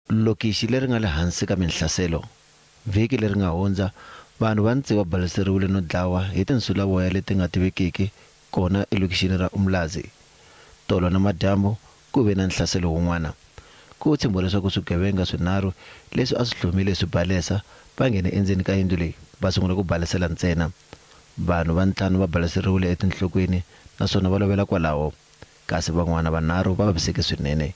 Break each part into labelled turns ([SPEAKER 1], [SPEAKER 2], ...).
[SPEAKER 1] Lokixi leri nga le hansi ka minhlaselo. Vhiki leri nga hundza, vanhu va ntsevu va baleseriwile no dlawa hi tinsulavoya leti nga tivekiki kona elokixini ra Umlazi. Tolo namadyambu ku ve na nhlaselo wun'wana. Ku tshembiwa leswaku swigevenga swinharhu leswi a swi hlomile hi swibalesa va nghene endzeni ka yindlu leyi va sungula ku balesela ntsena. Vanhu va ntlhanu va baleseriwile etinhlokweni naswona va lovela kwalaho, kasi van'wana vanharhu va vaviseke swinene.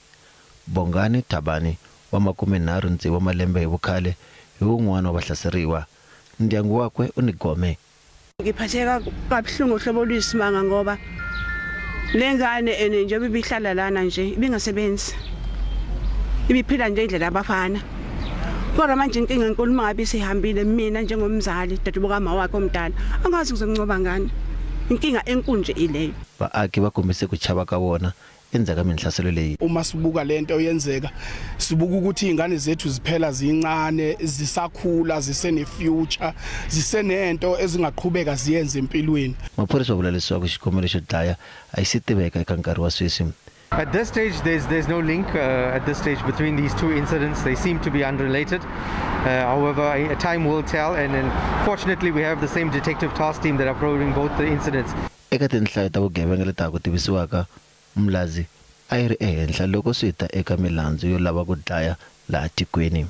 [SPEAKER 1] Bongani Thabani wa 36 wa malembe hi vukhale hi wun'wana wa vahlaseriwa. Ndyangu wakwe u ni gome.
[SPEAKER 2] Ngiphatheka kabuhlungu uhlobo oluyisimanga ngoba le ngane ene njengoba ibihlala lana nje ibingasebenzi, ibiphila nje indlela yabafana. Kodwa manje inkinga enkulu uma ngabe isihambile, mina njengomzali, dadewabo kama wakhe omdala, angazi ngizomncoba ngani. Inkinga enkulu nje ileyo.
[SPEAKER 1] Vaaki va kombise ku chava ka vona endzhaku ka minhlaselo leyi.
[SPEAKER 3] Uma sibuka lento yenzeka, sibuka ukuthi izingane zethu ziphela zincane, zisakhula, zisene future, zisenento ezingaqhubeka ziyenze empilweni.
[SPEAKER 1] Maphorisa va vula leswaku xikongomelo xo dlaya a xi si tiveka eka nkarhi wa sweswi.
[SPEAKER 4] At this stage, there's no link at this stage between these two incidents. They seem to be unrelated. However, time will tell, and fortunately, we have the same detective task team that are probing both the incidents.
[SPEAKER 1] Eka tinhlayo ta vugevenga leta ha ku tivisiwaka, Umlazi a yi ri ehenhla loko swi ta eka milandzu yo lava ku dlaya laha tikweni.